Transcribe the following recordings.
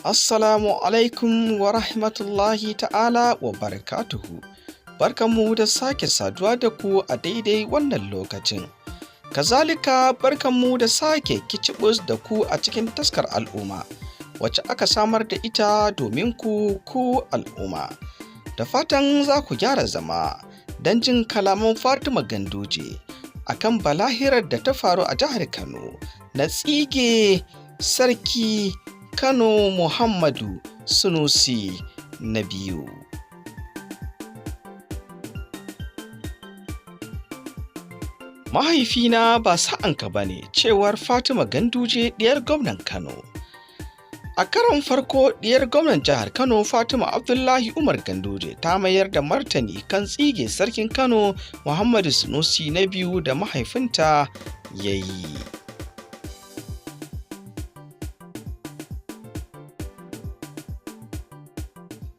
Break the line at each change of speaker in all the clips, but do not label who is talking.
Assalamu alaikum wa rahmatullahi ta'ala wa barakatuhu. Barkanmu da sake saduwa da ku a daidai wannan lokacin. Kazalika barkanmu da sake kicibus da ku a cikin Taskar Al'umma, wacce aka samar da ita domin ku, ku al'umma. Da fatan za ku gyara zama don jin kalaman Fatima Ganduje akan balahirar da ta faru a jihar Kano na tsige Sarki Kano Muhammadu Sunusi na biyu. Mahaifina ba sa'anka ba ne, cewar Fatima Ganduje, ɗiyar gwamnan Kano. A karon farko, ɗiyar gwamnan jihar Kano Fatima Abdullahi Umar Ganduje ta mayar da martani kan tsige Sarkin Kano Muhammadu Sunusi na biyu da mahaifinta ya yi.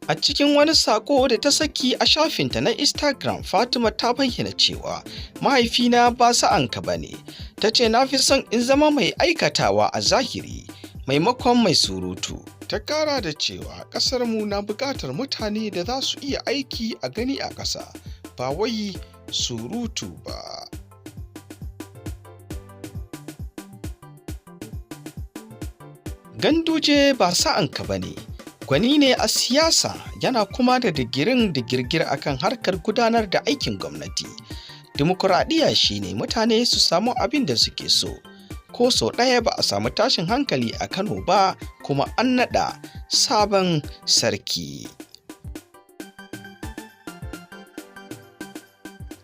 A cikin wani saƙo da ta saki a shafinta na Instagram, Fatima ta bayyana cewa mahaifina ba sa'anka ba ne. Ta ce, na fi son in zama mai aikatawa a zahiri maimakon mai surutu.
Ta kara da cewa ƙasarmu na buƙatar mutane da za su iya aiki a gani a ƙasa, ba wai surutu ba.
Ganduje ba sa'anka ba ne. Gwani ne a siyasa, yana kuma da digirin digirgir akan harkar gudanar da aikin gwamnati. Dimokuraɗiyya shine mutane su samu abin da suke so. Ko sau ɗaya ba a samu tashin hankali a Kano ba, kuma an naɗa sabon sarki.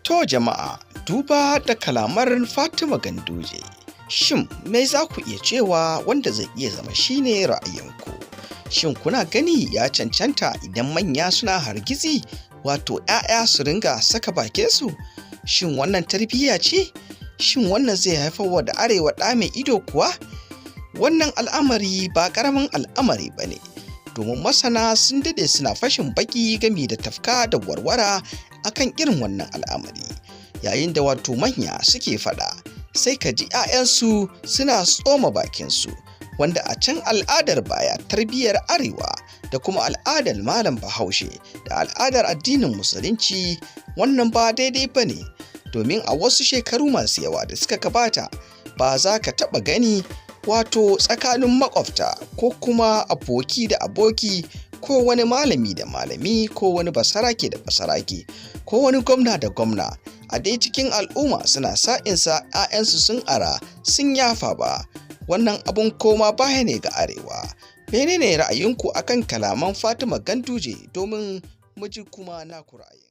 To jama'a, duba da kalamar Fatima Ganduje, shin me za ku iya cewa wanda zai iya zama shine ra'ayinku? Shin kuna gani ya cancanta idan manya suna hargitsi, wato 'ya'ya su ringa saka bakinsu? Shin wannan tarbiyya ce? Shin wannan zai haifar wa da Arewa ɗa mai ido kuwa? Wannan al'amari ba ƙaramin al'amari ba ne, domin masana sun daɗe suna fashin baƙi gami da tafka da warwara akan irin wannan al'amari. Yayin da wato manya suke faɗa, sai ka ji 'ya'yansu suna tsoma bakinsu, wanda a can al'adar baya, tarbiyyar Arewa da kuma al'adar Malam Bahaushe da al'adar addinin Musulunci, wannan ba daidai ba ne, domin a wasu shekaru masu yawa da suka gabata ba za ka taɓa gani wato tsakanin makwabta ko kuma aboki da aboki ko wani malami da malami ko wani basarake da basarake ko wani gwamna da gwamna a dai cikin al'umma suna sa'insa 'ya'yansu sun ara sun yafa ba. Wannan abun koma baya ne ga Arewa. Menene ra'ayinku akan kalaman Fatima Ganduje? Domin mu ji kuma naku ra'ayin.